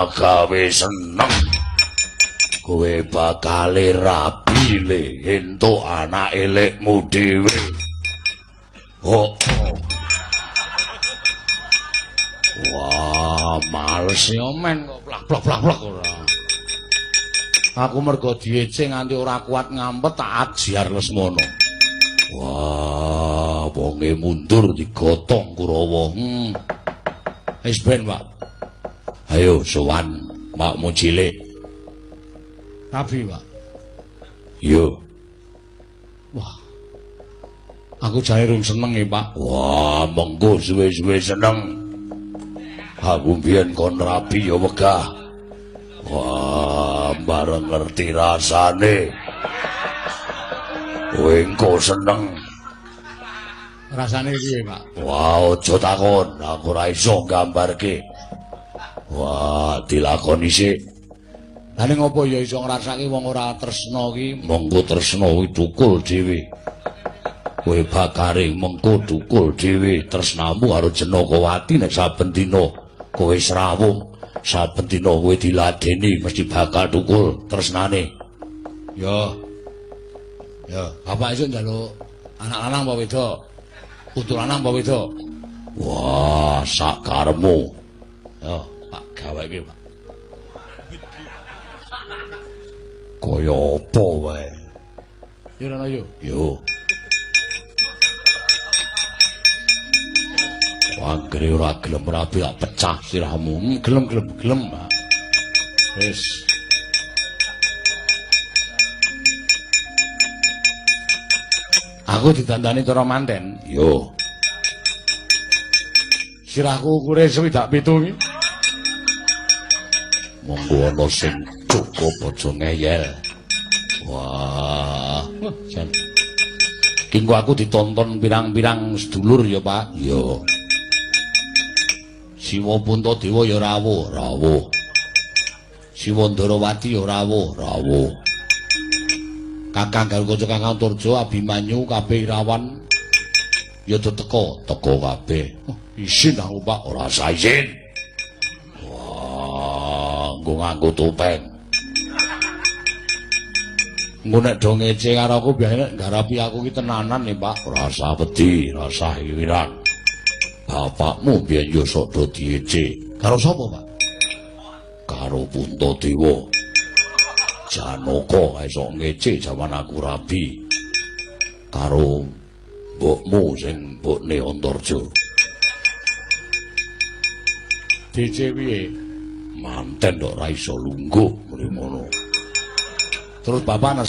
Gawe seneng. Kowe bakal rabi le entuk anak elekmu dhewe. Oh. Wah, males ya men kok plak plak plak plak ora. Aku mergo diece nganti ora kuat ngampet tak ajar Lesmana. Wah, wonge mundur digotong Kurawa. Wis ben, Pak. Ayo sowan makmu cilik. Rabi, Pak. Yo. Wah. Aku jane rung seneng e, Pak. Wah, mengko suwe-suwe seneng. Aku mbiyen kon rabi ya wegah. Wah, bareng ngerti rasane. Kowe engko seneng. Rasane piye, Pak? Wah, aja takon, aku ora iso nggambarke. Wah, dilakoni sik. Lah ning ngopo ya iso ngrasake wong ora tresna ki? Mengko tresna kuwi thukul dhewe. Kowe bakare mengko thukul dhewe tresnamu karo Janakawati nek saben dina kowe srawung, saben dina kowe diladeni mesti bakal thukul tresnane. Ya. Ya, bapak esuk njaluk anak lanang apa wedok? Putu lanang apa wedok? Wah, sak karepmu. Ya, Pak gaweke, Pak. Kaya apa wae? Yo rono yo. Yo. Anggere ora gelem rabi tak pecah sirahmu. Gelem gelem gelem, Pak. Wis. Aku didandani cara manten. Yo. Sirahku ukure 67 iki. Monggo ana sing cukup aja ngeyel. Wah, jan. Ki engko aku ditonton pirang-pirang sedulur ya, Pak. Yo. Siwa Puntadewa ya rawuh, rawuh. Siwa Ndarawati ya rawuh, rawuh. Kakang Garukaca, Kakang Turjo, Abimanyu, kabeh Irawan ya do teka, teka kabeh. Oh, isin aku, Pak. Ora usah isin. Wah, nggo nganggo topeng. Engko nek do ngece karo aku biasane nek nggarapi aku ki tenanan nih, Pak. Ora usah wedi, ora usah iwiran. Bapakmu biyen yo sok do diece. Karo sapa, Pak? Karo Puntadewa. Janaka kae sok ngece jaman aku rabi. Karo mbokmu sing mbokne Antarja. Diece piye? Manten kok ora iso lungguh muni ngono. Terus bapak